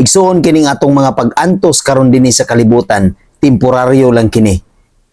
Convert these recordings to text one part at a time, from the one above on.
Igsuon, kining atong mga pag-antos karon dinhi sa kalibutan, temporaryo lang kini.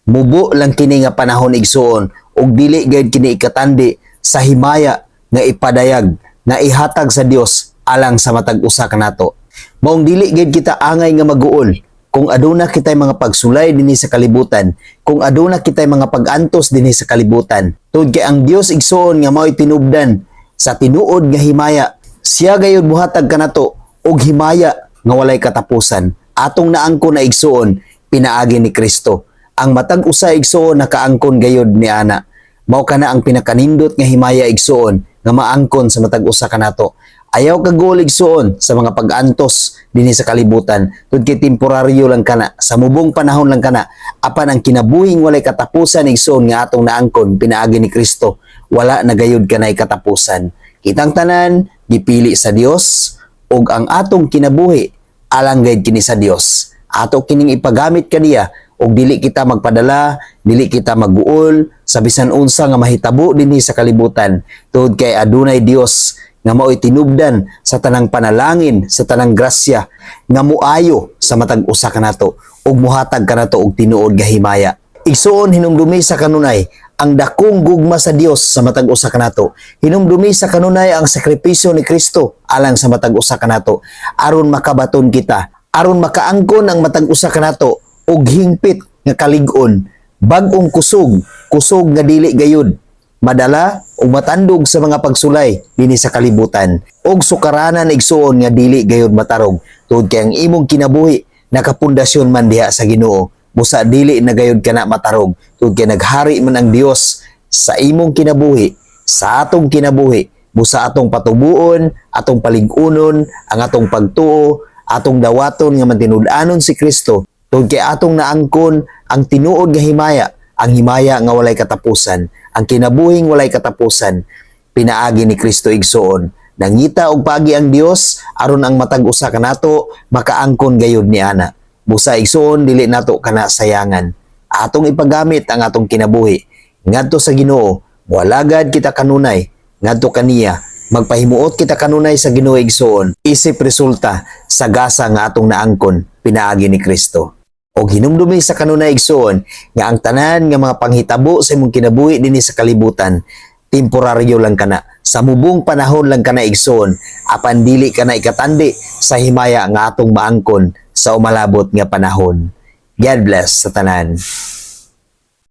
Mubo lang kini nga panahon, igsuon, ug dili gayud kini ikatandi sa himaya nga ipadayag, nga ihatag sa Dios alang sa matag usa kanato. Maong dili gayud kita angay nga maguol kung aduna kitay mga pagsulay dinhi sa kalibutan, kung aduna kitay mga pag-antos dinhi sa kalibutan. Tungod kay ang Dios, igsuon, nga mao'y tinubdan sa tinuod nga himaya, siya gayud muhatag kanato og himaya nga walay katapusan. Atong naangkon na, igsuon, pinaagi ni Kristo. Ang matag usa, igsuon, nakaangkon gayud ni ana. Mao kana ang pinakanindot nga himaya, igsuon, nga maangkon sa matag usa kanato. Ayaw kaguol, igsuon, sa mga pag-antos dinhi sa kalibutan. Tungod kay temporaryo lang kana, sa mubong panahon lang kana. Apan ang kinabuhing walay katapusan, igsuon, nga atong naangkon pinaagi ni Kristo, wala na gayud kanay katapusan. Kitang tanan gipili sa Dios ug ang atong kinabuhi alang gayud kini sa Dios. Ato kining ipagamit kaniya ug dili kita magpadala, dili kita maguol sa bisan unsa nga mahitabo dinhi sa kalibutan. Tungod kay adunay Dios nga mao'y tinubdan sa tanang panalangin, sa tanang grasya nga muayo sa matag usa kanato ug muhatag kanato og tinuod nga himaya. Igsuon, hinumdumi sa kanunay ang dakong gugma sa Dios sa matag usa kanato. Hinumdumi sa kanunay ang sakripisyo ni Kristo alang sa matag usa kanato aron makabaton kita, aron makaangkon ang matag usa kanato og hingpit nga kalig-on, bag-ong kusog, kusog nga dili gayud madala o matandog sa mga pagsulay dinhi sa kalibutan og sukaranan, igsuon, nga dili gayud matarog, tungod kay ang imong kinabuhi nakapundasyon man diha sa Ginoo. Busa dili na gayud kana matarog tungod kay naghari man ang Dios sa imong kinabuhi, sa atong kinabuhi. Busa atong patubuon, atong palig-unon ang atong pagtuo, atong dawaton nga matinud-anon si Kristo, tungod kay atong naangkon ang tinuod nga himaya, ang himaya nga walay katapusan, ang kinabuhing walay katapusan pinaagi ni Kristo, igsuon. Nangita og paagi ang Dios aron ang matag usa kanato makaangkon gayud ni ana. Busa, igsuon, dili nato kana sayangan. Atong ipagamit ang atong kinabuhi ngadto sa Ginoo. Moalagad kita kanunay ngadto kaniya. Magpahimuot kita kanunay sa Ginoo, igsuon, isip resulta sa gasa nga atong naangkon pinaagi ni Kristo. Og hinumdumi sa kanunay, igsuon, nga ang tanan nga mga panghitabo sa imong kinabuhi dinhi sa kalibutan, temporaryo lang kana, sa mubong panahon lang kana, igsuon, apan dili kana ikatandi sa himaya nga atong maangkon sa umalabot nga panahon. God bless sa tanan.